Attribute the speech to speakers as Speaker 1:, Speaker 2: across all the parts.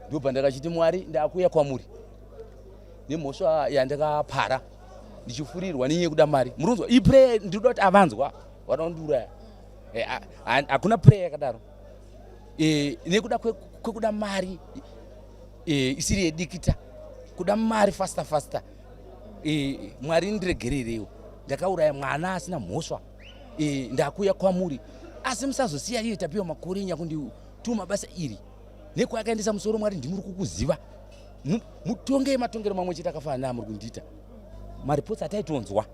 Speaker 1: Ndobva ndakachiti, Mwari, ndakuuya kwamuri nemhosva yandakapara ndichifurirwa nenyaya yekuda mari. Murunzwa iprayer, ndinoda kuti avanzwa vada kundiuraya. Hakuna prayer yakadaro. Nekuda kwekuda mari isiri yedikita, kuda mari faster faster. Mwari, ndiregerereiwo, ndakauraya mwana asina mhosva. Ndakuuya kwamuri, asi musazosiya iye Tapiwa Makore nyakundituma basa iri nekwakaendesa musoro. Mwari, ndimuri kukuziva, mutongei matongero mamwe chete akafanana naamuri kundiita. Mareports ataitonzwa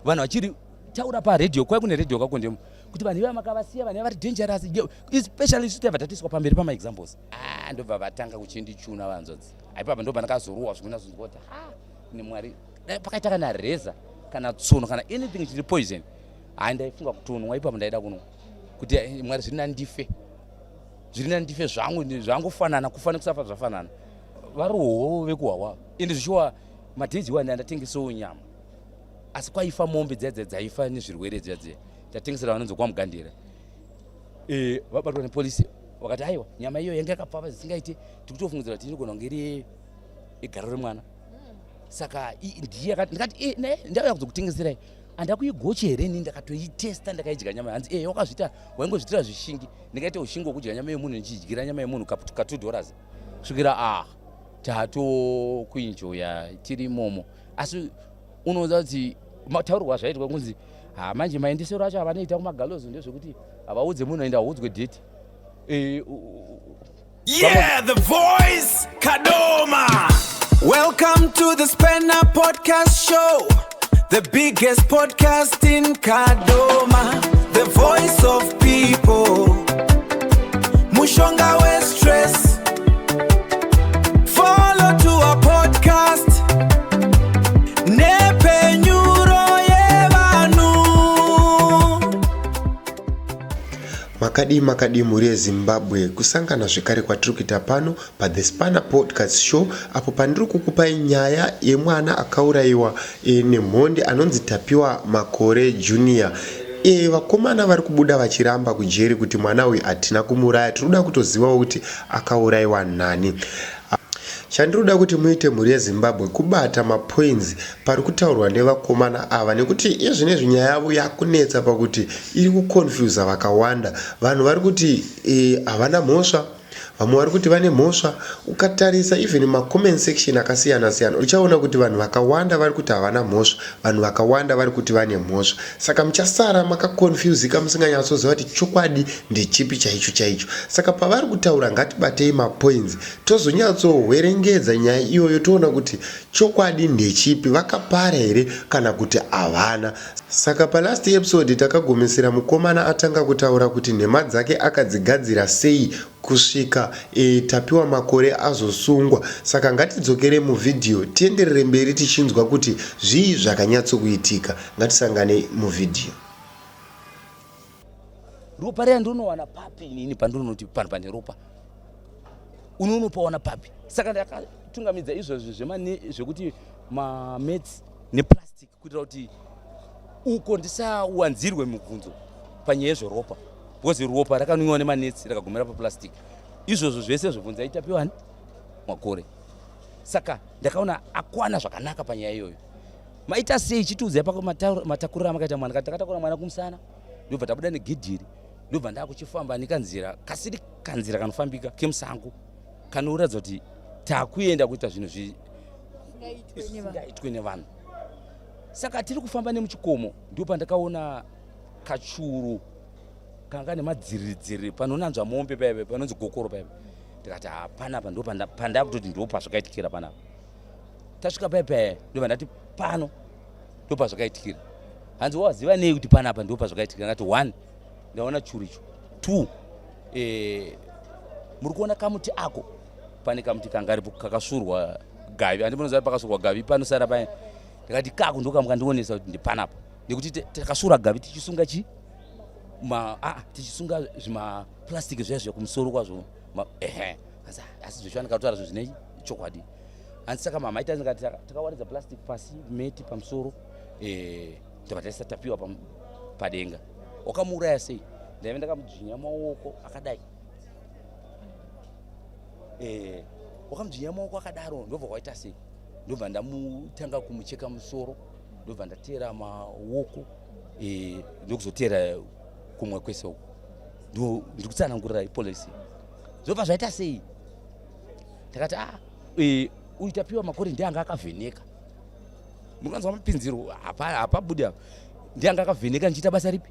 Speaker 1: vanhu vachiri taura paredhiyo, kwai kune redhiyo kakondemo, kuti vanhu ivava makavasiya, vanhu vari dangerous, especially isu taibva tatiiswa pamberi pamaexamples. Ah, ndobva vatanga kuchindichuna vanzodzi aipapa, ndobva ndakazorohwa zvikunazonzwa kuti ha, neMwari, dai pakaita kana reza kana tsono kana anything chiri poison, hai, ndaifunga kutonwa ipapo. Ndaida kunwa kuti Mwari, zviri nani ndife, zviri nani ndife zvangu, zvangofanana, kufa nekusafa zvafanana. Varihowo vekuhwawa, ende zvichiwa madays iwani andatengesewo nyama, asi kwaifa mombe dziya dziya dzaifa nezvirwere dziya dziya, tatengesera vanonzi kwaMugandira. Vabatwa nepolisi, vakati aiwa, nyama iyo yanga yakapfava zvisingaite, tikutofungidzira kuti inogona kunge iri igaro remwana. Saka ndiye ndikati, ne ndauya kuzokutengeserai, handakuigochi here? Ini ndakatoitesta, ndakaidya nyama. Hanzi, wakazviita, waingozviitira zvishingi. Ndingaita ushingi hwekudya nyama yemunhu, ndichidyira nyama yemunhu ka $2 kusvikira a tatokuenjoya tiri imomo. Asi unoona kuti mataurirwa zvaitwa kunzi ha, manje maendesero acho avanoita kumagalozi ndezvekuti havaudze munhu, enda audzwe date.
Speaker 2: Yeah, the voice, Kadoma. Welcome to the Spanner Podcast Show, the biggest podcast in Kadoma, the voice of people. Mushonga we stress. Follow to our podcast. Nepenyuro yevanhu.
Speaker 3: Makadii, makadii, mhuri yeZimbabwe? Kusangana zvekare kwatiri kuita pano paThe Spanner Podcast Show, apo pandiri kukupai nyaya yemwana akaurayiwa nemhondi anonzi Tapiwa Makore Junior. Vakomana vari kubuda vachiramba kujeri kuti mwana uyu hatina kumuuraya. Tiri kuda kutozivawo kuti akaurayiwa nani. Chandiri kuda kuti muite, mhuri yeZimbabwe, kubata mapoints pari kutaurwa nevakomana ava, nekuti izvinezvi nyaya yavo yakunetsa pakuti iri kuconfusa vakawanda. Vanhu vari kuti havana mhosva, vamwe vari kuti vane mhosva. Ukatarisa even macomment section akasiyana siyana, uchaona kuti vanhu vakawanda vari kuti havana mhosva, vanhu vakawanda vari kuti vane mhosva. Saka muchasara makaconfusika, musinganyatsoziva kuti chokwadi ndechipi chaicho chaicho. Saka pavari kutaura, ngatibatei mapoints, tozonyatsohwerengedza nyaya iyoyo, toona kuti chokwadi ndechipi, vakapara here kana kuti havana. Saka palast episode takagumisira mukomana atanga kutaura kuti nhema dzake akadzigadzira sei kusvika Tapiwa Makore azosungwa. Saka ngatidzokere muvhidhiyo tienderere mberi tichinzwa kuti zvii zvakanyatsokuitika. Ngatisangane muvhidhiyo.
Speaker 1: Ropa riya ndinowana papi inini? Pandinoti panhu pane ropa, unonopawana papi? Saka ndakatungamidza izvozvo zvekuti mamats neplastic, kuitira kuti uko ndisawanzirwe mibvunzo panyaya yezveropa, because ropa rakanwiwa nemanetsi rakagumira paplastic. Izvozvo zvese zvobvunza iTapiwani Makore. Saka ndakaona akwana zvakanaka panyaya iyoyo. Maita sei? Chitiudzai pako matakuriro amakaita mwana. Kati takatakura mwana kumusana, ndobva tabuda negedhiri, ndobva ndakuchifamba nekanzira kasiri kanzira kanofambika kemusango, kanoratidza kuti takuenda kuita zvinhu zvisingaitwe nevanhu. Saka tiri kufamba nemuchikomo, ndo pandakaona kachuru kanga nemadziriridziriri panonanzva mombe paive, panonzi gokoro paive. Ndikati, ha, panapa ndo pandakutoti ndo pazvakaitikira panapa. Tasvika paipai, ndobva ndati pano ndo pazvakaitikira. Hanzi, waziva nei kuti panapa ndo pazvakaitikira? Ndati, one, ndaona churu icho, two, muri kuona kamuti ako? Pane kamuti kangaripo kakasvurwa gavi. Handi munoziva pakasvurwa gavi panosara paya? Ndikati kako ndokamukandionesa kuti ndipanapa, nekuti takasvura gavi tichisunga chi ma ah, tichisunga zvimaplastic zviya zviya kumusoro kwazvo. Ehe, asi zveshuwa ndikatotaura zvinhu zvine chokwadi. Hanzi, saka mama ita? Ndikati takawaridza plastic pasi, meti pamusoro, ndobva taisa Tapiwa padenga. Wakamuuraya sei? Ndaive ndakamudzvinya maoko akadai. Wakamudzvinya maoko akadaro, ndobva waita sei? Ndobva ndamutanga kumucheka musoro, ndobva ndateera maoko, ndokuzoteera kumwe kwese uko. Ndo ndiri kutsanangurira ipolisi. Zvobva zvaita sei? Takati ah, uyu Tapiwa Makore ndiye anga akavheneka. Mukanzwa mapinziro hapabudi apa. Ndiye anga akavheneka ndichiita basa ripi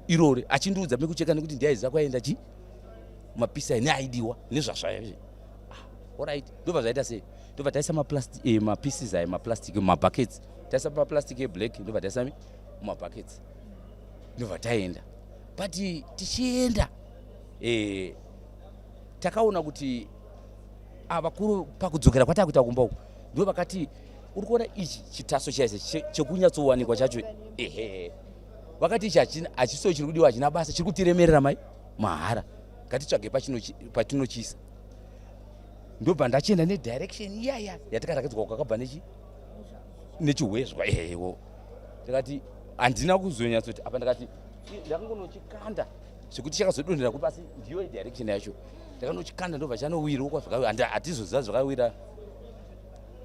Speaker 1: irori, achindiudza mekucheka nekuti ndiye aiziva kwaenda chi mapisa neaidiwa nezvazvaive. Ah, alright, ndobva zvaita sei? Ndobva taisa mapieces aya maplastic mumabuckets, taisa maplastic eblack, ndobva taisa mumabuckets, ndobva taenda. But tichienda takaona kuti avakuru pakudzokera kwatakuita kumba uku ndo vakati uri kuona ichi chitaso chaise chekunyatsowanikwa chacho, ehe, vakati ichi hachiso chiri kudiwa, hachina basa, chiri kutiremerera mai mahara, ngatitsvage patinochiisa. Ndobva ndachienda nedirection iyaya yatikarakidzwa kwakabva nechihwezwa. Ehewo, ndikati handina kuzonyatsoti apa, ndakati ndakangonochikanda zvekuti chakazodonhera kupasi, ndiyo direction yacho. Ndakanochikanda, ndobva chanowira kwazvakawira, hatizoziva zvakawira.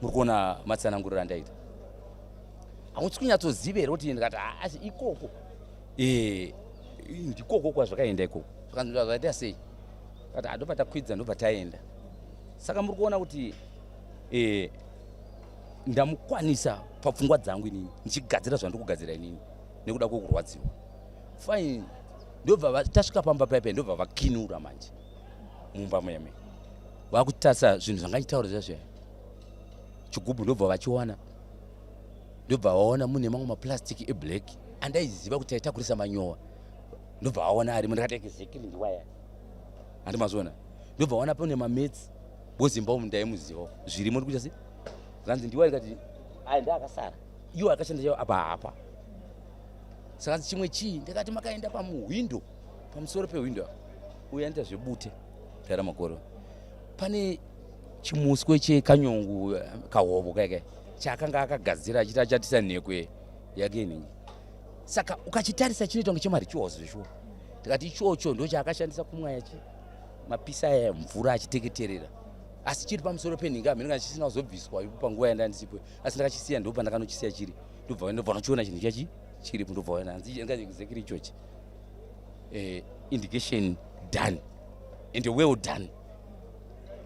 Speaker 1: Muri kuona matsananguriro andaita? Hausi kunyatsoziva here kuti ndikati asi ikoko ndikoko kwazvakaenda ikoko, zvaita sei? Kati ndobva takwidza, ndobva taenda. Saka muri kuona kuti ndamukwanisa papfungwa dzangu inini ndichigadzira zvandiri kugadzira inini nekuda kwekurwadziwa. Fine, ndobva tasvika pamba paipai, ndobva vakinura manje mumba muyame, vakutarisa zvinhu zvangachitaura zviya zviya, chigubhu ndobva vachiwana, ndobva vaona mune mamwe maplastic eblack andaiziva kuti aitakurisa manyowa, ndobva vaona arimo. Ndakati exactly ndiwaya, handi mazviona? Ndobva vaona pane mametsi bozimba umu, ndaimuzivawo zvirimo, ndikuita sei? Zvanzi ndiwa, ndikati aya ndaakasara iwo akashanda chaiwo apa hapa. Saka chimwe chii? Ndakati makaenda pamuhwindo, pamusoro pehwindo apa, uyo anoita zvebute taira makore, pane chimuswe chekanyongu kahovo kaika chaakanga akagadzira achiti achatisa nhekwe yake inhingi. Saka ukachitarisa chinoita kunge chemarituals zveshuwa. Ndikati ichocho ndo chaakashandisa kumwaya chi mapisa aya mvura achiteketerera, asi chiri pamusoro penhingi, hameno kana chisina kuzobviswa ipo panguva yanda ndisipo, asi ndakachisiya, ndo pandakanochisiya chiri. Ndobva nochiona chinhu chachi chiripo, ndobva ona hanzi exactly ichochi. Indication done and well done,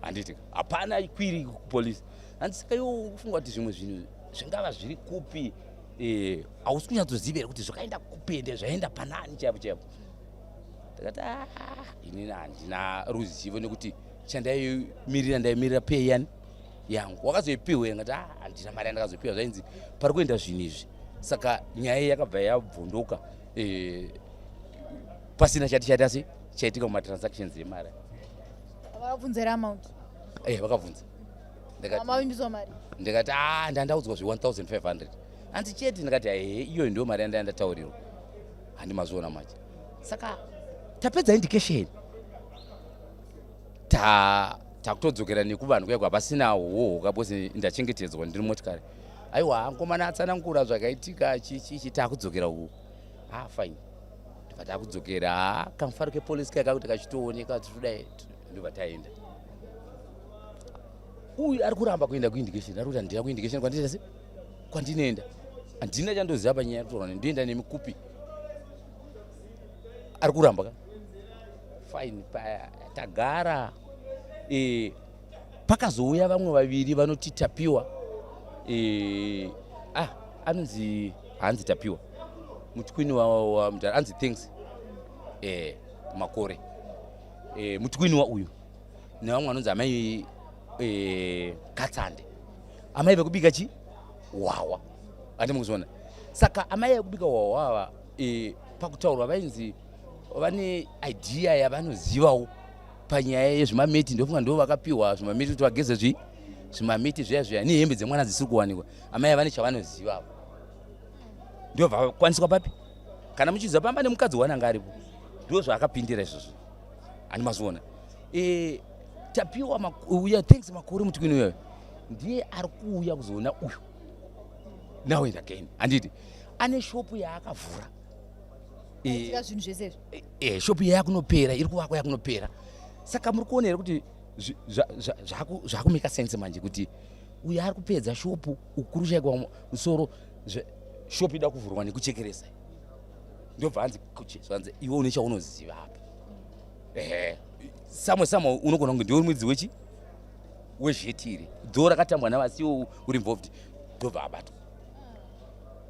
Speaker 1: handiti? Hapana query kupolisi, hanzi. Saka iwo ufunga kuti zvimwe zvinhu zvingava zviri kupi? Hausi kunyatsoziva here kuti zvakaenda kupi, ende zvaenda panani chaipo chaipo? Ndakati ah, inini handina ruzivo nekuti chandaimirira, ndaimirira pay yani yangu. Wakazoipiwa? Ngati ah, handina mari yandakazopiwa, zvainzi pari kuenda zvinhu izvi. Saka nyaya iyi yakabva yabvondoka pasina chati chaita se chaitika mumatransactions emari.
Speaker 4: Vakabvunza here amount?
Speaker 1: Vakabvunza.
Speaker 4: Mavimbiswa mari?
Speaker 1: Ndikati a ndandaudzwa zve1500, hanzi chete. Ndikati ehe, iyoyo ndiyo mari yandanga ndataurirwa, handi mazviona manje? Saka tapedza indication, takutodzokera nekuvanhu kuya kwapasina hohoka because ndachengetedzwa, ndiri motikari. Aiwa, mukomana atsanangura zvakaitika chichichi, takudzokera uku. Ah, fine, ndobva takudzokera, kamufaro kepolisi kaya kakuti kachitooneka tichidai, ndobva taenda. Uyu ari kuramba kuenda kuindication, ari kuti handina kuindication kwandinoenda se kwandinoenda handina chandoziva panyaya yekutorwa, ndoenda nemikupi, ari kuramba ka. Fine, tagara pakazouya vamwe vaviri vanoti Tapiwa, ah, anonzi hanzi Tapiwa mutwini wa anzi Thanks Makore, mutwini wa uyu, nevamwe vanonzi amai Katsande, amai vekubika chi hwahwa, andi mukuziona? Saka amai vekubika hwahwa ava pakutaurwa vainzi vane idea yavanozivawo panyaya yezvimameti, ndofunga ndo vakapiwa zvimameti kuti vageze zvimameti zviya zviya nehembe dzemwana dzisiri kuwanikwa. Amai vane chavanoziva, ndo vakwaniswa papi kana muchiziva pamba nemukadzi wananga aripo, ndo zvaakapindira izvozvo, handi mazviona? Tapiwa uya Thanks Makore mutwini uyoyo ndiye ari kuuya kuzoona uyu now and again, handiti? Ane shopu yaakavhura.
Speaker 4: Itika zvinhu zvese izvi.
Speaker 1: Shopu iya yakunopera, iri kuvakwa, yakunopera. Saka muri kuona here kuti Zvakumeka sense manje kuti uyu ari kupedza shopu, ukuru chaikwa musoro, shopu ida kuvhurwa nekuchekeresa. Ndobva hanzi kuche, zvanzi iwe une chaunoziva apa. Ehe, samwe samwe unogona kunge ndiwe mwidzi wechi wezhetiri dho rakatambwa navasiwo uri involved. Ndobva abatwa,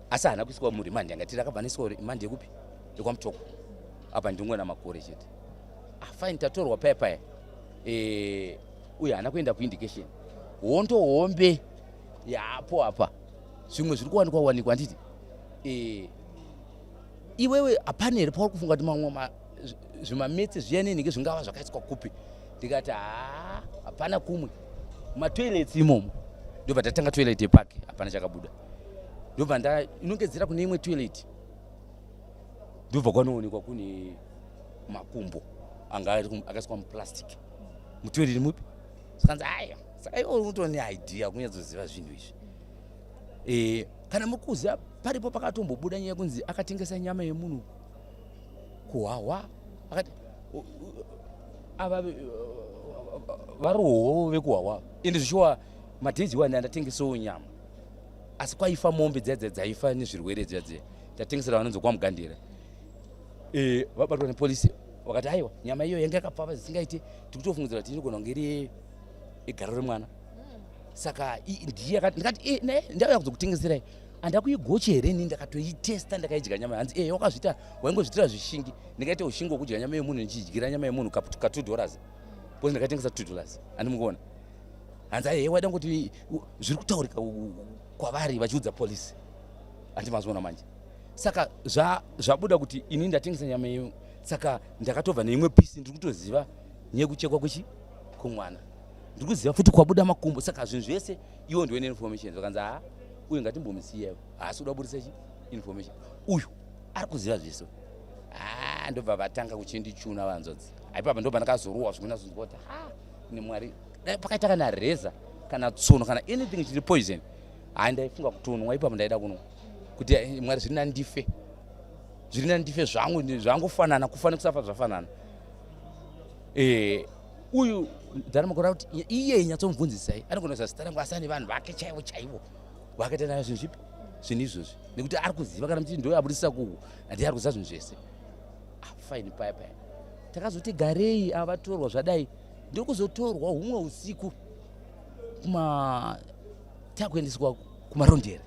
Speaker 1: asi haana kuiswa muremand. Yanga tiri akabva aniswa remand yekupi? YekwaMutoko. Apa ndingona makore chete. Ah, fine, tatorwa paya paya. Uye haana kuenda kuindication. Hondo hombe yapo apa, zvimwe zviri kuwanikwa wanikwa, handiti? Iwewe hapana here pauri kufunga kuti mamwe zvimametse zviya nenhingi zvingava zvakaiswa kupi? Ndikati haa, hapana kumwe, matoilets imomo. Ndobva tatanga toilet yepake, hapana chakabuda. Ndobva ndainongedzera kune imwe toilet, ndobva kwanoonekwa kune makumbo anga akaiswa muplastic mutoilet mupi. Zvikanzi aya, saka iwe unotone idea kunyatsoziva zvinhu izvi. Kana muri kuziva, paripo pakatombobuda nyaya yekunzi akatengesa nyama yemunhu kuhwahwa. Akati ava varohwo vekuhwahwa. Ende zvichiwa madhezi wani andatengesawo nyama, asi kwaifa mombe dziya dziya dzaifa nezvirwere dziya dziya, ndatengesera vanonzi kwaMugandira. Vabatwa nepolisi, vakati aiwa, nyama iyo yanga yakapfava zvisingaite, tikutofungidzira kuti inogona kunge iri igaro remwana. Saka ndiye akati, ndikati, "Ne ndauya kuzokutengeserai, handakuigochi here? Ini ndakatoitesta, ndakaidya nyama." Hanzi, "E, wakazviita, waingozviitira zvishingi." Ndingaita ushingi hwekudya nyama yemunhu, ndichidyira nyama yemunhu ka $2, because ndakatengesa $2, handimukuona. Hanzi, "Aihe, waida ngoti zviri kutaurika kwavari vachiudza polisi, handimazviona manje." Saka zvabuda kuti ini ndatengesa nyama iyo, saka ndakatobva neimwe piece. Ndiri kutoziva nyekuchekwa kwechi kumwana, ndiri kuziva futi kwabuda makumbo. Saka zvinhu zvese iwo ndiwe neinformation. Zvakanzi, ha, uyu ngatimbomusiya, haasi kuda kuburisa chi information, uyu ari kuziva zvese. Ha, ndobva vatanga kuchindichuna vanzodzi aipapa. Ndobva ndakazorohwa zvikunazonzwa kuti ha, neMwari, dai pakaita kana reza kana tsono kana anything chiri poison, hai, ndaifunga kutonwa ipapo. Ndaida kunwa kuti Mwari, zviri nani ndife, zviri nani ndife zvangu, zvangofanana, kufa nekusafa zvafanana. Uyu dhara makore kuti iye nyatsomubvunzisai, anogona kuziva zita rangu, asi ane vanhu vake chaivo chaivo vakaita nayo zvinhu zvipi, zvinhu izvozvi, nekuti ari kuziva. Kana muchiti ndoyo abudisa kuku, handiye ari kuziva zvinhu zvese. Ah, fine, paya paya takazoti garei, avatorwa zvadai, ndokuzotorwa humwe usiku kuma takuendeswa kuMarondera.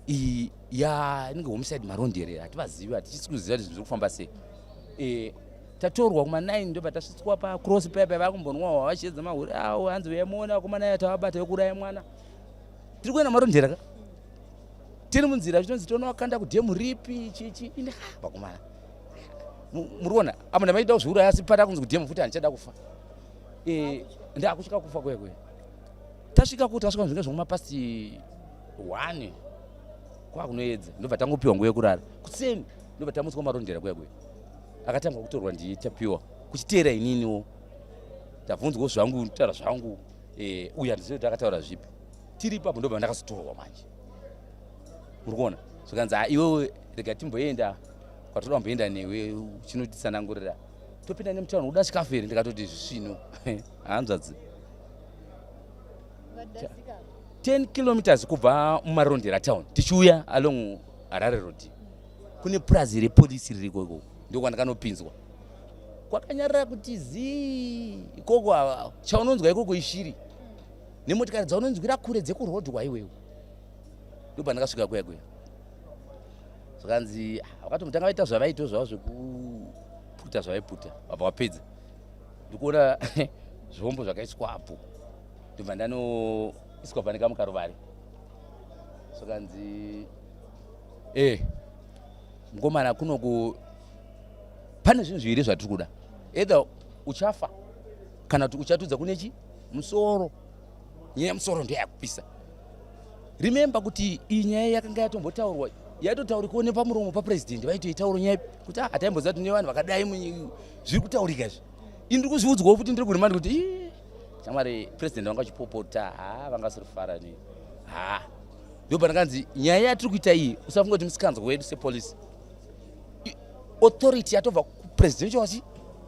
Speaker 1: Iyi ya inenge homicide Marondera, hativazivi, hatichisi kuziva kuti zvinhu zviri kufamba sei. Tatorwa kuma9, ndobva tasvitswa pacross paya paya, vakumbonwa vachiedza mahure awo. Hanzi, "Uyamuona vakomana ya tavabata vekuuraya mwana." Tiri kuenda Marondera ka, tiri munzira zvinonzi tonowakanda kudhemu ripi chichi. Ine ha, vakomana, muri kuona apo ndamaida kuzviuraya, asi pada kunzi kudhemu futi, handichada kufa. Ndakusvika kufa kuya kuya. Tasvika kuti tasvika zvinge zvomuma past 1, kwakunoedza, ndobva tangopiwa nguva yekurara. Kuseni ndobva tamutswa Marondera kuya kuya. Akatanga kutorwa ndiTapiwa, kuchiteera ininiwo. Ndabvunzwawo zvangu, taura zvangu. Uyu handizivi kuti akataura zvipi. Tiri ipapo ndobva ndakazotorwa manje, uri kuona. Zvikanzi, "Ha, iwewe rega timboenda kwatoda kumboenda newe, uchinotitsanangurira." Topinda nemutauni, "Uda chikafu here?" Ndikatoti zvisvino, hanzvadzi. 10 kilometers kubva muMarondera town tichiuya along Harare Road, kune purazi repolisi ririko ikoko. Ndokwandakanopinzwa, kwakanyarara kuti zii ikoko. Chaunonzwa ikoko ishiri nemotikari dzaunonzwira kure dzekurodwa iwewe. Ndobva ndakasvika kuya kuya, zvakanzi, ah, vakatomutanga vaita zvavaito zvavo zvekuputa zvavaiputa, vabva vapedza, ndikuona zvombo zvakaiswapo. Ndobva ndanoiswa pane kamukaruvari. Zvakanzi, "Mukomana, kunoku pane zvinhu zviviri zvatiri kuda: either uchafa kana kuti uchatudza kune chi musoro. Nyaya yemusoro ndoyakupisa. Remember kuti iyi nyaya yakanga yatombotaurwa, yaitotaurikawo nepamuromo papurezidendi, vaitoitaura nyaya kuti, ah, hataimboziva kuti nevanhu vakadai zviri kutaurika izvi." Ini ndiri kuzviudzwawo futi, ndiri kuremand kuti, "Ii, shamwari, purezidendi vanga vachipopota, ha, vanga vasiri ni ha." Ndobva ndakanzi, "Nyaya yatiri kuita iyi, usafunga kuti musikanzwa wedu sepolisi, authority yatobva kupresidential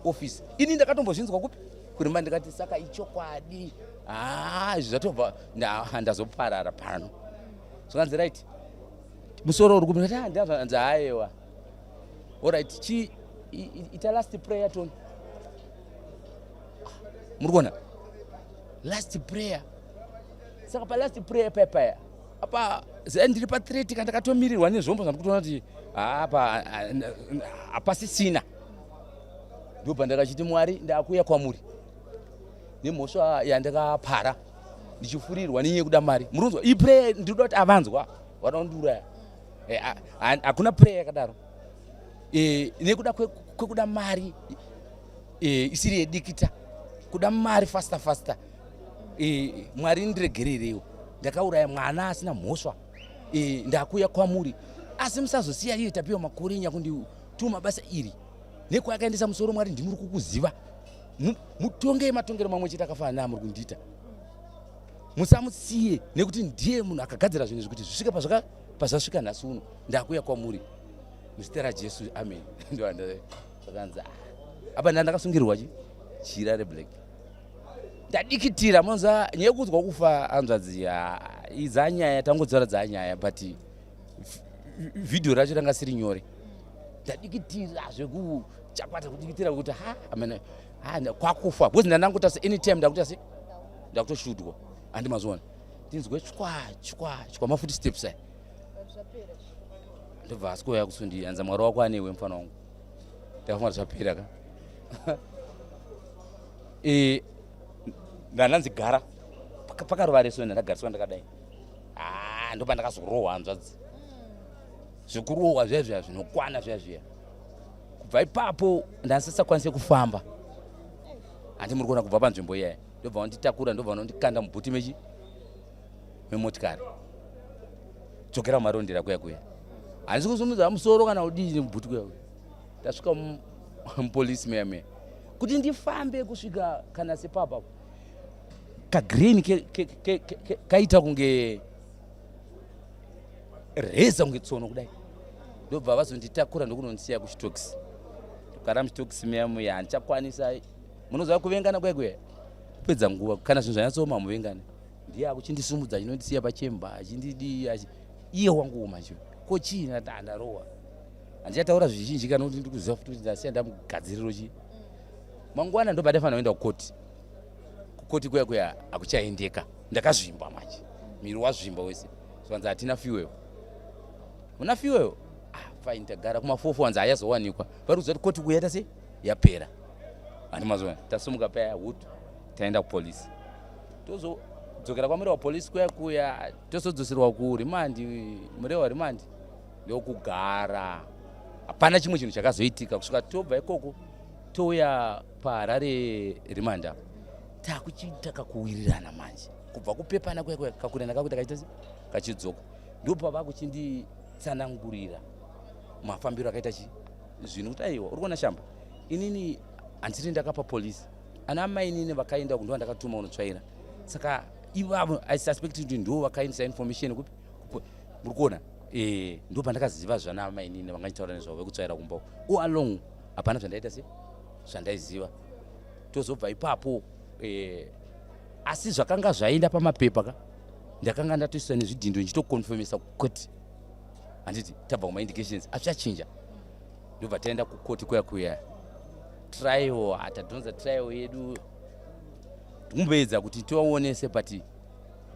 Speaker 1: office." Ini ndakatombozvinzwa kupi? Kurima ndikati saka ichokwadi. Ah, izvi zvatobva ndazoparara pano. Zvakanzi right. Musoro uri kupi? Ndikati ah, ndanzi aiwa. Alright, chi ita last prayer tone. Muri kuona? Last prayer. Saka pa last prayer paya paya. Apa zai ndiri pa threat kana ndakatomirirwa nezvombo zvandikutoona kuti apa hapasisina. Ndobva ndakachiti Mwari ndakuya kwamuri nemhosva yandakapara ndichifurirwa nenyaya yekuda mari. Murunzwa iyi prayer ndinoda kuti avanzwa vada kundiuraya. Eh, hakuna prayer yakadaro. Eh, nekuda kwekuda mari eh, isiri yedikita kuda mari faster faster. Mwari ndiregerereiwo ndakauraya mwana asina mhosva. Ndakuya kwamuri asi musazosiya iye Tapiwa Makore nyakundituma basa iri nekwakaendesa musoro. Mwari ndimuri kukuziva, mutongei matongero mamwe chete akafanana neamuri kundiita. Musamusiye nekuti ndiye munhu akagadzira zvinhu izvi kuti zvisvike pazvasvika nhasi uno. Ndakuya kwamuri muzita raJesu, amen. Zvakanzi apa ndandakasungirirwa chi jira reblack ndadikitira. Monza nyaya yekuudzwa kufa hanzvadzi idzanyaya tangodzora dzanyaya, but vhidhiyo racho ranga siri nyore. Ndadikitira zvekuchakwata kudikitira kuti ha amene ha kwakufa because ndandangoita se anytime ndakuita se ndakutoshudwa handi mazuva ndinzwe chwa chwa chwa mafuti steps aya ndobva asikuuya kusundi anza Mwari wako anewe mufana wangu. Ndakafunga zvapera ka. Eh, ndandanzi gara pakarova reso ndandagariswa ndakadai. Ah, ndopa ndakazorohwa hanzvadzi zvekurohwa zviya zviya zvinokwana zviya zviya. Kubva ipapo ndandisisakwanise kufamba handi muri kuona kubva panzvimbo iyaya ndobva vanditakura ndobva vanondikanda mubhuti mechi memotikari dzokera mumarondera kuya kuya. Handisi kusumudza musoro kana kudii mubhuti kuya kuya. Tasvika mupolisi meya meya kuti ndifambe kusvika kana sepapa kagreen kaita kunge reza kunge tsono kudai. Ndobva vazonditakura ndokunondisiya kuchitokisi. Kugara muchitokisi meya muya handichakwanisa. Munoziva kuvengana kuya kuya kupedza nguva kana zvinhu zvanyatsooma muvengane. Ndiye akuchindisumudza achinondisiya pachemba achindidii iye wangu manje ko chii ndarohwa handichataura zvizhinji kana kuti ndikuziva futi kuti ndasiya ndamugadziriro chii. Mangwana ndobva ndafanira kuenda kukoti. Kukoti kuya kuya hakuchaendeka ndakazvimba manje miri wazvimba wese. Zvanzi hatina fuel. Muna fuel? Ah, fine tagara kumafofo wanzi hayazowanikwa. Vari kuziva kuti koti kuya yaita sei yapera. Handi mazuva tasumuka paya hutu taenda kupolisi. Tozodzokera kwaMurewa polisi kuya kuya tozodzoserwa kurimandi Murewa rimandi ndokugara. Hapana chimwe chinhu chakazoitika kusvika tobva ikoko touya paHarare rimandi apa takuchiita kakuwirirana manje kubva kupepana kuya kuya kakurirana kakuita kachiita se kachidzoka ndopava kuchinditsanangurira mafambiro akaita chi zvinhu kuti aiwa uri kuona shamba inini handisiri ndakapa polisi ana mai inini vakaenda uku ndo vandakatuma kunotsvaira. Saka ivavo I suspect kuti ndo vakaendesa information kupi muri kuona eh ndo pandakaziva zvana mai inini vangachitaura nezvavo vekutsvaira kumba uku. All along hapana zvandaita se zvandaiziva. Tozobva ipapo asi zvakanga zvaenda pamapepa ka ndakanga ndatoisa nezvidhindo ndichitokonfirmisa kukoti handiti tabva kumaindications azvichachinja. Ndobva taenda kukoti kuya kuya trial tadhonza trial yedu tikumboedza kuti tivaonese but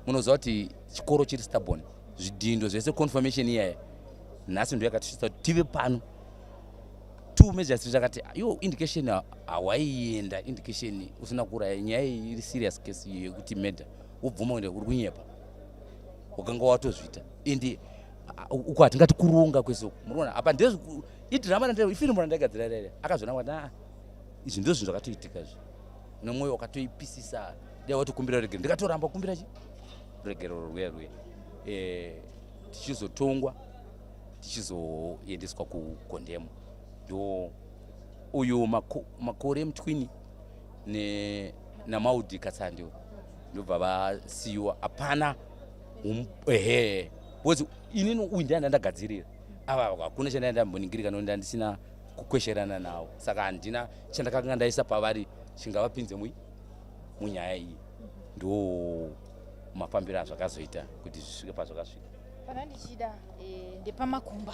Speaker 1: munoziva kuti chikoro chiri stubborn zvidhindo zvese confirmation iyaya nhasi ndo yakatisvitsa kuti tive pano. Two measures takati yo indication hawaienda indication usina kuuraya nyaya iyi iri serious case yekuti murder wobvuma kuenda uri kunyepa wakanga watozviita ende uko hatingati kuronga kwese uku munoona apa ndezvi idrama randai ifilimu randaigadzira rere akazviona kuti a izvi ndizvo zvinhu zvakatoitika izvi nemwoyo wakatoipisisa dai watokumbira ruregerero ndikatoramba kukumbira chi ruregerero rwuya rwuya tichizotongwa tichizoendeswa kukondemo ndo uyu Makore mutwini naMaudi Katsandi ndobva vasiyiwa hapana ehe because inini uyu ndiye ndandagadzirira ava hakuna chandai ndamboningirika nokuti ndandisina kukwesherana navo saka handina chandakanga ndaisa pavari chingavapinze mui. Munyaya iyi ndo mafambiro azvakazoita kuti zvisvike pazvakasvika.
Speaker 4: Pana ndichida ndepamakumba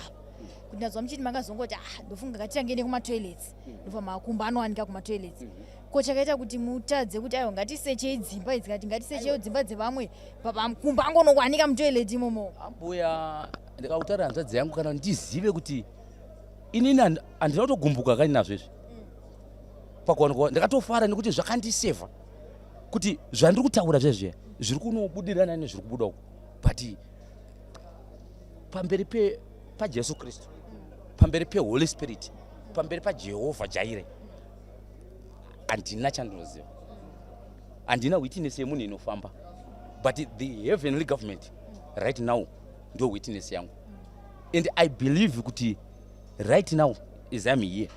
Speaker 4: kuti ndazwa muchiti makazongoti, ah, ndofunga ngatitange nekumatoilets, ndobva makumba anowanika kumatoilets. Ko chakaita kuti mutadze kuti aiwa, ngatisechei dzimba idzi, kati ngatisecheiwo dzimba dzevamwe, pamakumba angonowanika mutoilet imomo?
Speaker 1: Ambuya, ndikakutaura hanzvadzi yangu, kana ndizive kuti inini handina kutogumbuka kani nazvo izvi pakuwanikwa. Ndakatofara nekuti zvakandisevha kuti zvandiri kutaura zvezviya zviri kunobudirana nezviri kubuda uko. But pamberi paJesu Kristu, pamberi peHoly Spirit, pamberi paJehovha Jaire, handina chandinoziva, handina witness yemunhu inofamba, but the heavenly government right now ndo witness yangu. And I believe kuti right now is I'm here,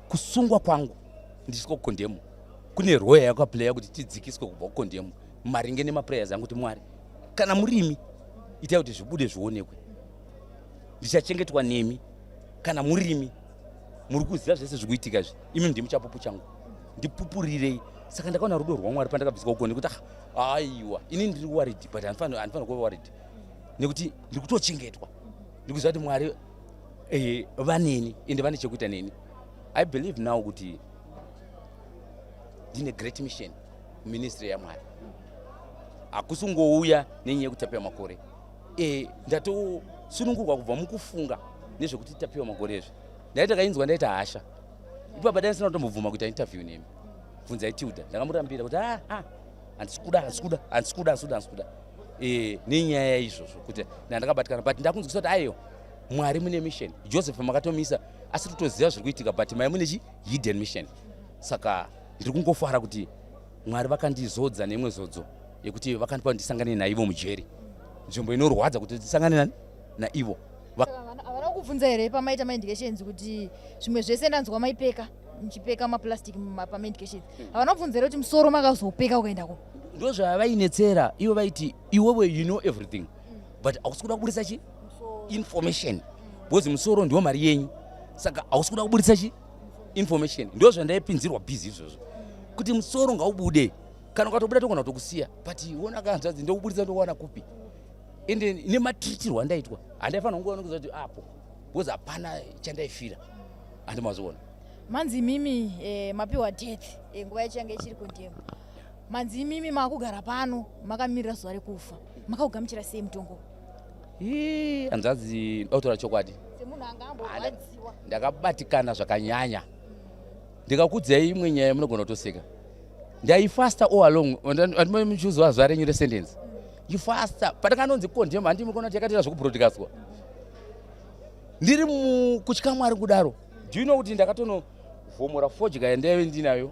Speaker 1: kusungwa kwangu ndisiko kukondemo kune role yakaplaya kuti tidzikiswe kubva kukondemo maringe nemaprayers angu kuti Mwari, kana murimi, itai kuti zvibude zvionekwe, ndichachengetwa nemi. Kana murimi muri kuziva zvese zviri kuitika izvi, imi ndimi chapupu changu, ndipupurirei. Saka ndakaona rudo rwaMwari pandakabviswa uko, nekuti ah, aiwa, ini ndiri worried, but handifaniri kuva worried nekuti ndiri kutochengetwa. Ndiri kuziva kuti Mwari vaneni ende vane chekuita neni. I believe now kuti ndine great mission ministry yaMwari. Hakusi kungouya nenyaya yekutapiwa makore. Ndatosunungurwa kubva mukufunga nezvekuti tapiwa makore izvi. Ndaita kainzwa, ndaita hasha ipapa. Dai ndisina kutombobvuma kuita interview nemi. Bvunzai Tilda, ndakamurambira kuti ah, ah, handisi kuda, handisi kuda, handisi kuda, handisi kuda, handisi kuda nenyaya yaizvozvo kuti ndandakabatikana. But ndakunzwisa kuti aiwa, Mwari mune mission. Joseph makatomisa asi totoziva zviri kuitika, but mai mune chi hidden mission. Saka ndiri kungofara kuti Mwari vakandizodza neimwe zodzo yekuti vakandipa kuti ndisangane naivo mujeri, nzvimbo inorwadza, kuti ndisangane nani naivo.
Speaker 4: Havana kukubvunza here pamaita maindications kuti zvimwe zvese ndanzwa maipeka, muchipeka maplastic pamaindications, havana kubvunza here kuti musoro makazopeka ukaenda ko?
Speaker 1: Ndo zvavainetsera ivo. Vaiti iwewe you know everything, but hausi kuda kuburisa chi information because musoro ndiwo mari yenyu, saka hausi kuda kuburisa chi information. Ndo zvandaipinzirwa busy izvozvo kuti musoro ngaubude, kana ukatobuda togona kutokusiya. But ona kanzvadzi, ndokuburitsa ndowana kupi? Ende nematritirwo andaitwa, handaifanira kungoona kuziva kuti apo, because hapana chandaifira, handimazoona.
Speaker 4: Manzi imimi mapiwa death, nguva yacho yange ichiri condemn. Manzi imimi maakugara pano makamirira zuva rekufa. Makaugamuchira sei mutongo?
Speaker 1: Ii, hanzvadzi, ndoda kutaura chokwadi.
Speaker 4: Semunhu anga amborwadziwa.
Speaker 1: Ndakabatikana zvakanyanya. Ndikakudzai imwe nyaya munogona kutoseka. Ndaifasta all along. Andimuchizuva zuva renyu resentence ndifasta. Pandakanonzi condemn, handimi kuona kuti yakatoita zvekubroadcastwa ndiri mukutya Mwari kudaro. Do you know kuti ndakatonovhomora fodya yandaive ndinayo,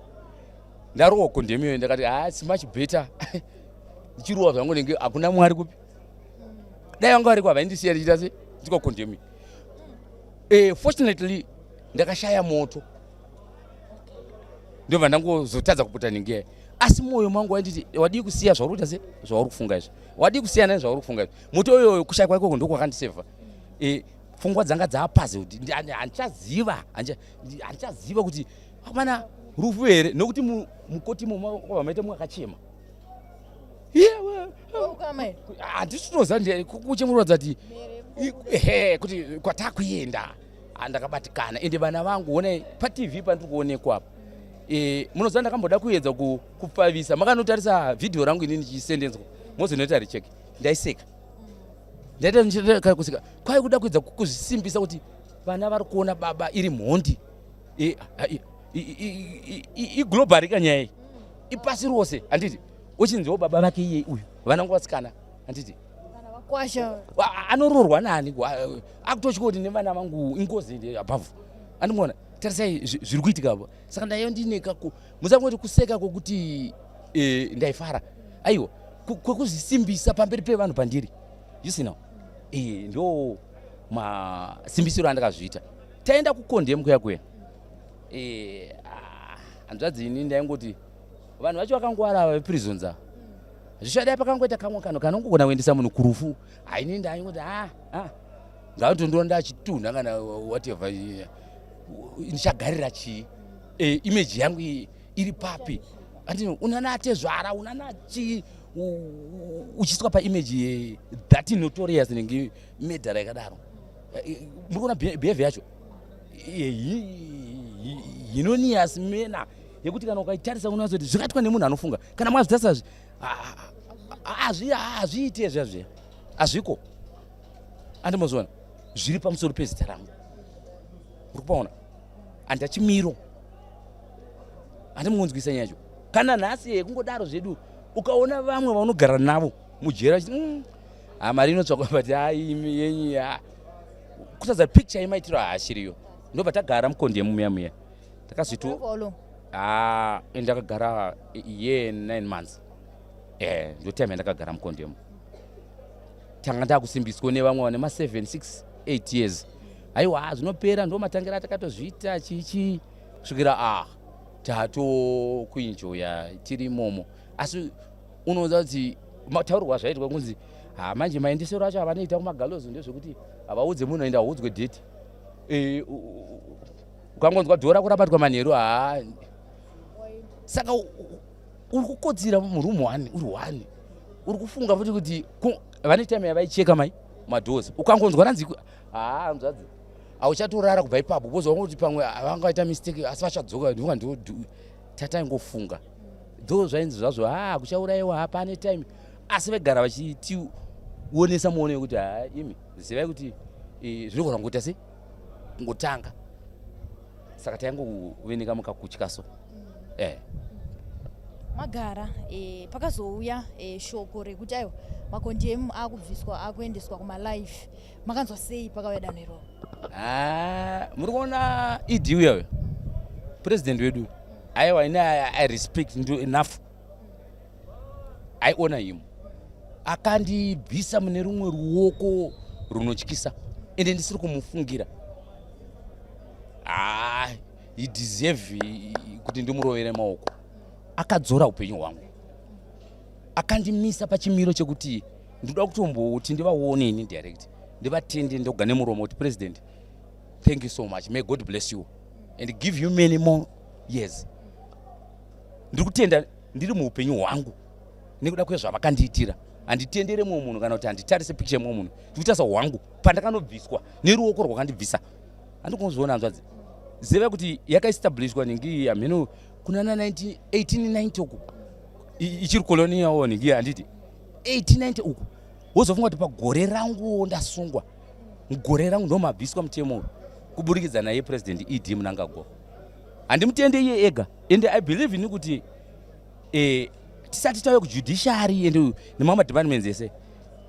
Speaker 1: ndarohwa condemn iyoyo? Ndakati, ah, it's much better ndichirohwa zvangu nenge hakuna Mwari kupi. Dai vanga variko, havaindisiya ndichiita se ndiko condemn. Fortunately ndakashaya moto, ndobva ndangozotadza kuputa ninge, asi mwoyo mangu wainditi, wadii kusiya zvauri kuita, se zvauri kufunga izvi, wadii kusiyana nezvauri kufunga izvi? Moto uyoyo, kushayikwa ikoko ndokwakandisevha. Pfungwa dzanga dzaapazi kuti handichaziva, handichaziva kuti mana rufu here, nokuti mukoti imomo kwabva maita mwakachema. Handisi kutoziva kuchemurodza kuti ehe, kuti kwatakuenda. Ndakabatikana. Ende vana vangu, onai paTV pandiri kuonekwa apa. Munoziva ndakamboda kuedza kupfavisa. Makanotarisa vhidhiyo rangu inini ndichisendenzwa, mozonoita recheck, ndaiseka, ndaita kuseka kwai kuda kuedza kuzvisimbisa kuti vana vari kuona baba iri mhondi. Iglobal kanyaya iyi, ipasi rose, handiti? Uchinziwo baba vake iye uyu, vana vangu vasikana, handiti? Anoroorwa nani? Akutotya kuti nevana vangu ingozi above, andimuona. Tarisai zviri kuitika apo. Saka ndaiva ndine kako, musangoti kuseka kwokuti ndaifara, aiwa, kwekuzvisimbisa pamberi pevanhu pandiri, you see now. Ndo masimbisiro andakazviita. Taenda kukondem kuya kuya, hanzvadzi, ini ndaingoti vanhu vacho vakangwara ava veprisons ava. Zvichadai pakangoita kamwe kanhu kanongogona kuendesa munhu kurufu, haini ndaingoti a a ngatondiona ndachitunha kana whatever, ndichagarira chii? Image yangu. Iri papi? Andino unana atezvara, unana chi uchiswa paimage that notorious nenge medhara yakadaro. Muri kuona behavior yacho hinonias mena yekuti kana ukaitarisa unoziva kuti zvakaitwa nemunhu anofunga. Kana mwazvitarisa hazviite zviya zviya, hazviko. Andimozviona zviri pamusoro pezita rangu, uri kupaona handachimiro, handimungonzwisa nyaya yacho. Kana nhasi yekungodaro zvedu, ukaona vamwe vaunogara navo mujera vachiti ha, mari inotsvakwa, but hai yenyu kutadza picture yemaitiro haashiriyo. Ndobva tagara mukondemu muya muya, takazoito
Speaker 4: For how long?
Speaker 1: Ah, ndakagara year 9 months. Ndo time yandakagara mukondemu. Tanga ndakusimbiswa nevamwe vane ma7, 6, 8 years. Aiwa, zvinopera, ndo matangira atakatozviita chichi kusvikira tatokuenjoya tiri imomo. Asi unoona kuti mataurirwa zvaitwa kunzi ha, manje maendesero acho avanoita kumagallows ndezvekuti havaudze munhu, enda audzwe date. Ukangonzwa dhora kurabatwa manheru, ha, saka uri kukotsira muroom one, uri one, uri kufunga futi kuti vane time yavaicheka mai madoors. Ukangonzwa ranzi, haa, hanzvadzi, hauchatorara kubva ipapo, bozwa kuti pamwe vangaita mistake asi vachadzoka. Ndinga ndo tataingofunga dho zvainzi zvazvo, ha, kuchaurayiwa, hapane time, asi vegara vachitionesa muono yekuti ha, imi zivai kuti zvinogona kungoita sei, kungotanga. Saka taingoveneka mukakutya so.
Speaker 4: Magara pakazouya shoko rekuti aiwa, makondemu akubviswa, akuendeswa kumalife, makanzwa sei pakauya danho iroro?
Speaker 1: Ah, muri kuona ED uya uya, president wedu, aiwa, ini I respect ndo enough. I honor him. Akandibvisa mune rumwe ruoko runotyisa, ende ndisiri kumufungira. Ah, he deserve kuti ndimurovere maoko. Akadzora upenyu hwangu, akandimisa pachimiro chekuti ndoda kutomboti ndivaone ini direct, ndivatende ndoga nemuromo kuti, "President, thank you so much. May God bless you and give you many more years." Ndiri kutenda ndiri muupenyu hwangu nekuda kwezvavakandiitira. Handitendere mumwe munhu kana kuti handitarise picture yemumwe munhu, ndikutarisa hwangu pandakanobviswa neruoko rwakandibvisa. Handikuzviona, hanzvadzi. Ziva kuti yakaestablishwa ningi hameno kuna na 1890 uku, ichiri colonial ningi, handiti? 1890 uku, wozofunga kuti pagore ranguwo ndasungwa, mugore rangu ndo mabviswa mutemo uyu kuburikidza naye President ED Mnangagwa. Handimutende iye ega, and I believe ini kuti tisati tauya kujudiciary and nemamwe madepartments ese,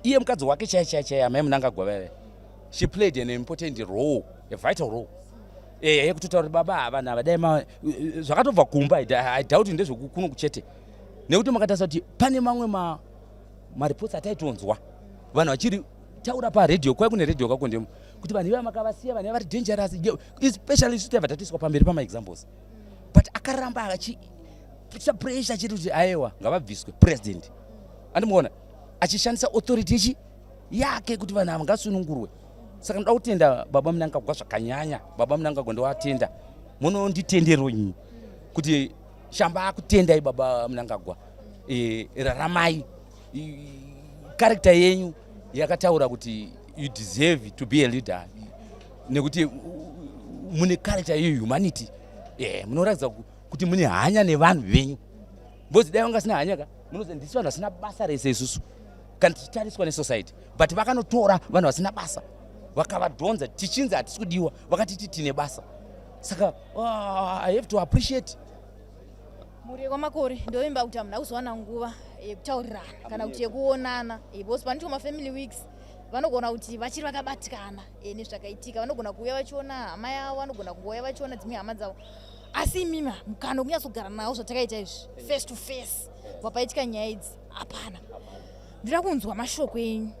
Speaker 1: iye mukadzi wake chai chai chai, amai Mnangagwa vaive, she played an important role, a vital role yekutotaura kuti baba, vanhu ava dai zvakatobva kumba. I doubt ndezvekuno kuchete, nekuti makatarisa kuti pane mamwe mareports ataitonzwa vanhu vachiri taura paredhiyo, kwai kune redhiyo kakondemo, kuti vanhu iva makavasiya, vanhu iva vari dangerous, especially isu taibva tatoiswa pamberi pamaexamples. But akaramba achiisa pressure achiti kuti aiwa, ngavabviswe. President, andimuona achishandisa authority ichi yake kuti vanhu ava ngasunungurwe. Saka ndoda kutenda baba Mnangagwa zvakanyanya. Baba Mnangagwa, ndovatenda. Munonditendero imi kuti Shamba akutendai, baba Mnangagwa. Raramai. Character yenyu yakataura kuti you deserve to be a leader, nekuti mune character yehumanity. Munoratidza kuti mune hanya nevanhu venyu, because dai vanga vasina hanya ka, munoziva ndisi vanhu vasina basa rese isusu kana tichitariswa nesociety. But vakanotora vanhu vasina basa, vakavadhonza, tichinzi hatisi kudiwa, vakatiti tine basa. Saka I have to appreciate.
Speaker 4: Mhuri yekwaMakore, ndovimba kuti hamuna kuzowana nguva yekutaurirana kana kuti yekuonana, because panoitwa mafamily weeks vanogona kuti vachiri vakabatikana nezvakaitika. Vanogona kuuya vachiona hama yavo, vanogona kungouya vachiona dzimwe hama dzavo, asi imima mukana wekunyatsogara navo zvatakaita izvi, face to face, kubva paitika nyaya idzi, hapana. Ndoda kunzwa mashoko enyu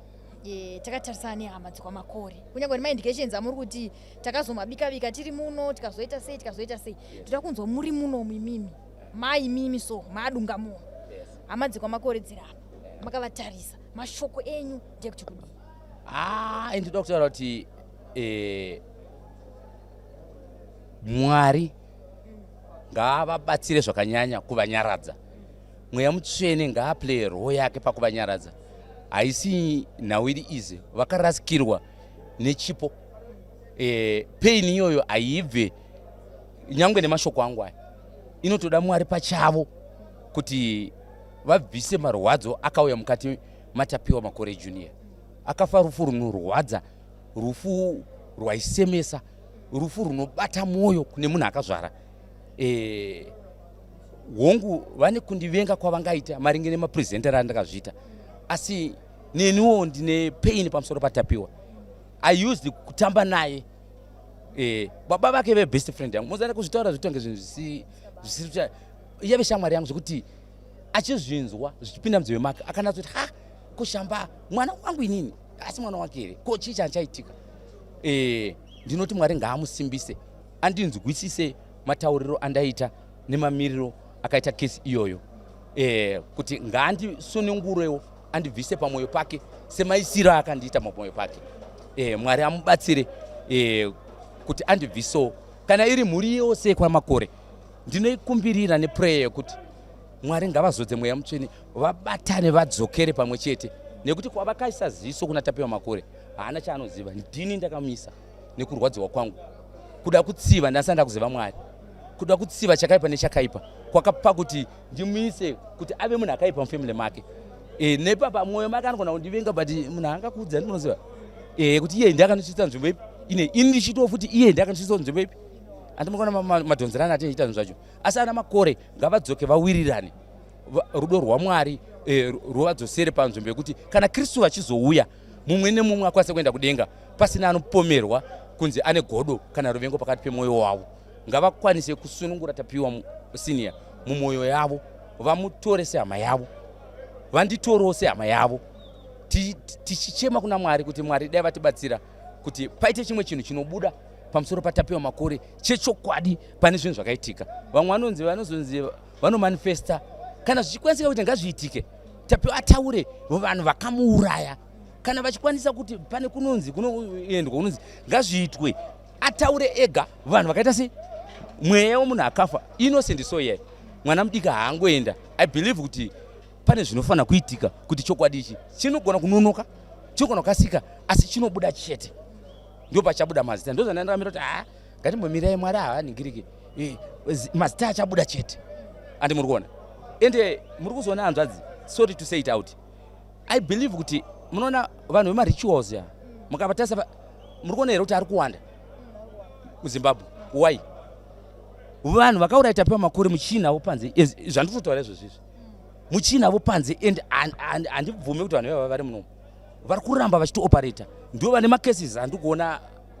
Speaker 4: takatarisana nehama dzekwaMakore, kunyange nemaindications amuri kuti takazomabika-bika tiri muno, tikazoita sei, tikazoita sei. Ndoda kunzwa muri munomu imimi, mai imimi, so maadunga munhu, hama dzekwaMakore dziri apa, makavatarisa, mashoko enyu ndekuti kudii?
Speaker 1: Ah, ndinoda kutaura kuti Mwari. Ngaavabatsire zvakanyanya kuvanyaradza. Mweya Mutsvene ngaaplay role yake pakuvanyaradza. Haisi nhau iri easy, vakarasikirwa nechipo. Pain iyoyo haibve nyangwe nemashoko angu aya, inotoda Mwari pachavo kuti vabvise marwadzo akauya mukati maTapiwa Makore Junior. Akafa rufu runorwadza, rufu rwaisemesa, rufu runobata mwoyo kune munhu akazvara. Hongu vane kundivenga kwavangaita maringe nemapresenter andakazviita, asi neniwo ndine pain pamusoro paTapiwa. I used kutamba naye, baba vake vebest friend yangu. Mozana kuzvitaura zvitonge zvinhu zvisiri yave shamwari yangu, zvekuti achizvinzwa zvichipinda munzeve make akanatsoti, "Ha, kushamba mwana wangu inini, asi mwana wake here? Ko chii chachaitika?" Ndinoti Mwari ngaamusimbise, andinzwisise matauriro andaita nemamiriro akaita kesi iyoyo, kuti ngaandisunungurewo, andibvise pamwoyo pake semaisiro akandiita pamwoyo pake. Mwari amubatsire kuti andibvisewo. Kana iri mhuri yose kwaMakore, ndinoikumbirira neprayer yekuti Mwari ngavazodze Mweya Mutsvene, vabatane, vadzokere pamwe chete, nekuti kwavakaisa ziso kuna Tapiwa Makore haana chaanoziva. Ndini ndakamisa nekurwadziwa kwangu, kuda kutsiva ndasati ndakuziva Mwari, kuda kutsiva chakaipa nechakaipa kwakapa kuti ndimuise kuti ave munhu akaipa mufamily make. Nepapa mwoyo make anogona kundivenga, but munhu haangakuudza, ndinoziva kuti iye ndiye akandisvitsa nzvimbo ipi ine ini ndichitiwo futi iye ndiye akandisvitsa nzvimbo ipi. Andimukona madhonzerano atiita zvinhu zvacho, asi ana Makore ngavadzoke, vawirirane. Rudo rwaMwari ruvadzosere panzvimbo yekuti kana Kristu vachizouya, mumwe nemumwe akwanise kuenda kudenga pasina anopomerwa kunzi ane godo kana ruvengo pakati pemwoyo wavo. Ngavakwanise kusunungura Tapiwa Senior mumwoyo yavo, vamutore sehama yavo, vanditorewo sehama yavo, tichichema kuna Mwari kuti Mwari dai vatibatsira kuti paite chimwe chinhu chinobuda pamusoro paTapiwa Makore chechokwadi pane zvinhu zvakaitika. Vamwe vanonzi vanozonzi vanomanifesta. Kana zvichikwanisika kuti ngazviitike, Tapiwa ataure vanhu vakamuuraya. Kana vachikwanisa kuti pane kunonzi kunoendwa kunonzi ngazviitwe, ataure ega vanhu vakaita sei. Mweya wemunhu akafa, innocent, so iye mwana mudiki haangoenda. I believe kuti pane zvinofanira kuitika kuti chokwadi ichi chinogona kunonoka, chinogona kukasika, asi chinobuda chete. Ndo pachabuda mazita. Ndo zvandandiramira kuti haa, ngatimbomirai, Mwari havaningiriki, mazita achabuda chete. Andi muri kuona, ende muri kuzoona hanzvadzi, sorry to say it out, I believe kuti munoona vanhu vemarituals ya mukavatarisa, muri kuona here kuti ari kuwanda muZimbabwe? Why? Vanhu vakauraya Tapiwa Makore muchiinavo panze. Zvandiri kutaura izvozvo izvi, muchiinavo panze, and handibvume kuti vanhu ivava vari munomu vari kuramba vachitooperata. Ndo vane macases andiri kuona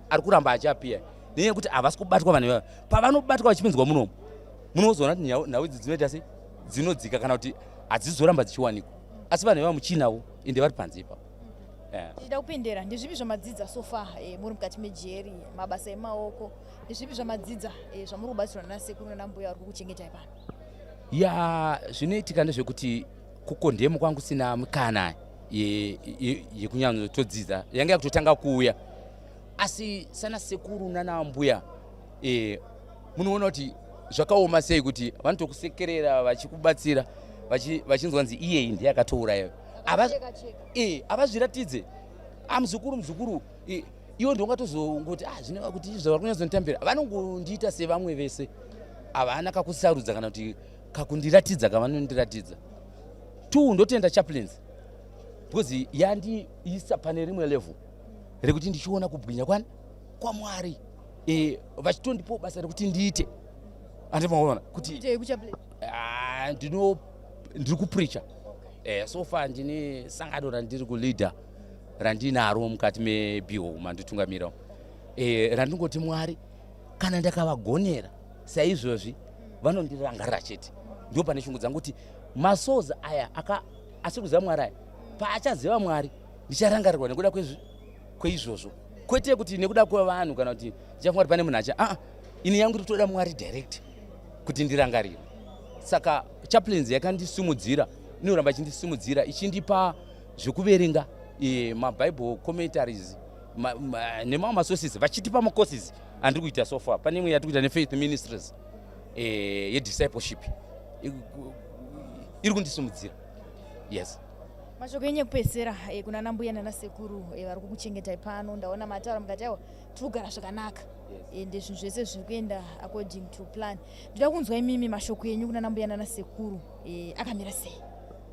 Speaker 1: ari kuramba achiappear, nenyaya yekuti havasi kubatwa vanhu ivava. Pavanobatwa vachipinzwa munomu, munozoona kuti nhau idzi dzinoita sei, dzinodzika kana kuti hadzizoramba dzichiwanikwa. Asi vanhu ivava muchiinavo, ende vari panze ipapo.
Speaker 4: Yeah. Tichida kupindera, ndezvipi zvamadzidza so far muri mukati mejeri? Mabasa emaoko, ndezvipi zvamadzidza zvamuri kubatsirwa nasekuru nanambuya vari kukuchengetai pano?
Speaker 1: Ya, zvinoitika ndezvekuti kukondemo kwangu sina mikana yekunyatsodzidza, yanga yakutotanga kuuya. Asi sana sekuru nanambuya, munoona kuti zvakaoma sei kuti vanotokusekerera vachikubatsira, vachinzwa nzi iyeyi ndiye akatouraya. Havazviratidze, amuzukuru, muzukuru, iwo ndongatozongoti, ah, zvinova kuti izvo vari kunyatsonditambira, vanongondiita sevamwe vese. Havana kakusarudza kana kuti kakundiratidza kavanondiratidza. Two, ndotenda chaplains because yandiisa pane rimwe level rekuti ndichiona kubwinya kwani kwaMwari, vachitondipawo basa rekuti ndiite. Andimaona kuti
Speaker 4: Kuitei kuchaplain?
Speaker 1: Ah, ndino ndiri kupreacha. So far ndine sangano randiri kuleader randinaro mukati mebiho manditungamira, randingoti Mwari kana ndakavagonera saizvozvi vanondirangarira chete. Ndo pane shungu dzangu kuti masouls aya asiri kuziva Mwari aya, paachaziva Mwari ndicharangarirwa nekuda kweizvozvo, kwete kuti nekuda kwevanhu kana kuti ndichafunga kuti pane munhu acha. Aa, ini yangu iri kutoda Mwari direct kuti ndirangarirwe. Saka chaplains yakandisimudzira, inoramba ichindisimudzira, ichindipa zvekuverenga, mabible commentaries nemamwe masources, vachitipa macourses andiri kuita so far. Pane imwe yatiri kuita neFaith Ministries. eh, yediscipleship iri kundisimudzira yes
Speaker 4: mashoko enyu ekupedzisira eh, kuna nambuya nanasekuru eh, vari kukuchengetai pano ndaona mataura mukati aiwa tiri kugara zvakanaka ende zvinhu zvese zviri kuenda according to plan ndoda kunzwa imimi mashoko enyu kuna nambuya nanasekuru eh, akamira sei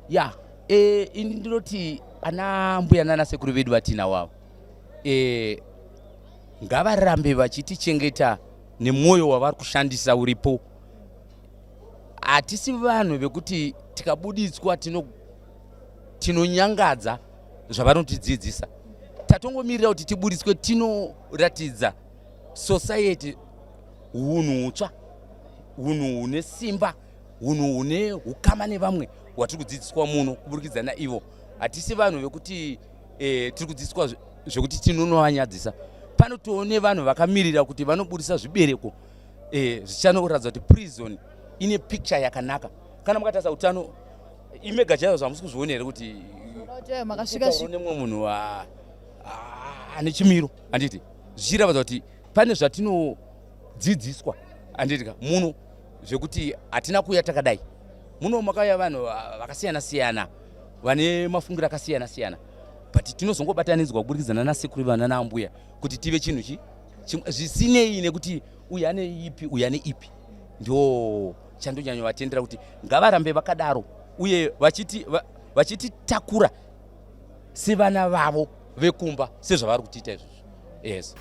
Speaker 1: ya e, ini ndinoti ana mbuya nanasekuru vedu vatinavo ava e, ngavarambe vachitichengeta nemwoyo wavari kushandisa uripo hatisi vanhu vekuti tikabuditswa tinonyangadza zvavanotidzidzisa tatongomirira kuti tiburitswe tinoratidza society hunhu hutsva hunhu hune simba hunhu hune ukama nevamwe hwatiri kudzidziswa muno kuburikidza naivo hatisi vanhu vekuti e, tiri kudzidziswa zvekuti tinonovanyadzisa panotoone vanhu vakamirira kuti vanoburisa zvibereko e, zvichanoratidza kuti prison ine picture yakanaka kana mukatarisa utano imega chaizvo zvamusi kuzviona here kuti
Speaker 4: makasvika
Speaker 1: nemumwe munhu ane chimiro handiti zvichiratidza kuti pane zvatinodzidziswa handitika muno zvekuti hatina kuuya takadai muno makauya vanhu vakasiyana siyana vane mafungiro akasiyana siyana but tinozongobatanidzwa kuburikidza nanasekuru vana naambuya kuti tive chinhu chi zvisinei nekuti uyu ane ipi uyu ane ipi ndo chandonyanyovatendera kuti ngavarambe vakadaro uye vachititakura sevana vavo vekumba sezvavari kutiita izvozvo yes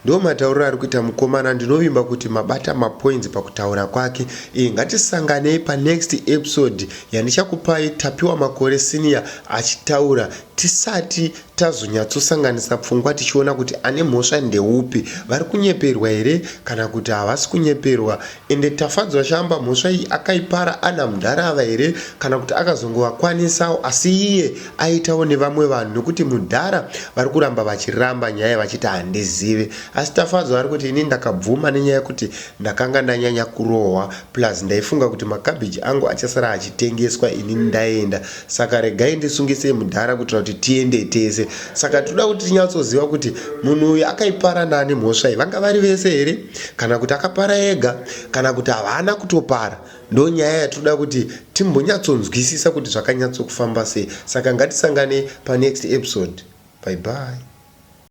Speaker 3: Ndo matauriro ari kuita mukomana ndinovimba kuti mabata mapoints pakutaura kwake. E, ngatisanganei panext episode yandichakupai Tapiwa Makore Senior achitaura tisati tazonyatsosanganisa pfungwa tichiona kuti ane mhosva ndeupi vari kunyeperwa here kana kuti havasi kunyeperwa ende Tafadzwa Shamba mhosva iyi akaipara ana mudhara here kana kuti akazongovakwanisawo asi iye aitawo nevamwe vanhu nekuti mudhara vari kuramba vachiramba nyaya vachiti handizive asi Tafadzwa ari kuti ini ndakabvuma nenyaya yekuti ndakanga ndanyanya kurohwa plus ndaifunga kuti makabhiji angu achasara achitengeswa ini ndaenda saka regai ndisungisei mudhara kuitira kuti tiende tese saka toda kuti tinyatsoziva kuti munhu uyu akaipara nani mhosva iyi vanga vari vese here kana kuti akapara ega kana kuti havana kutopara ndo nyaya yatoda kuti timbonyatsonzwisisa kuti zvakanyatsokufamba sei saka ngatisangane panext episode bye bye.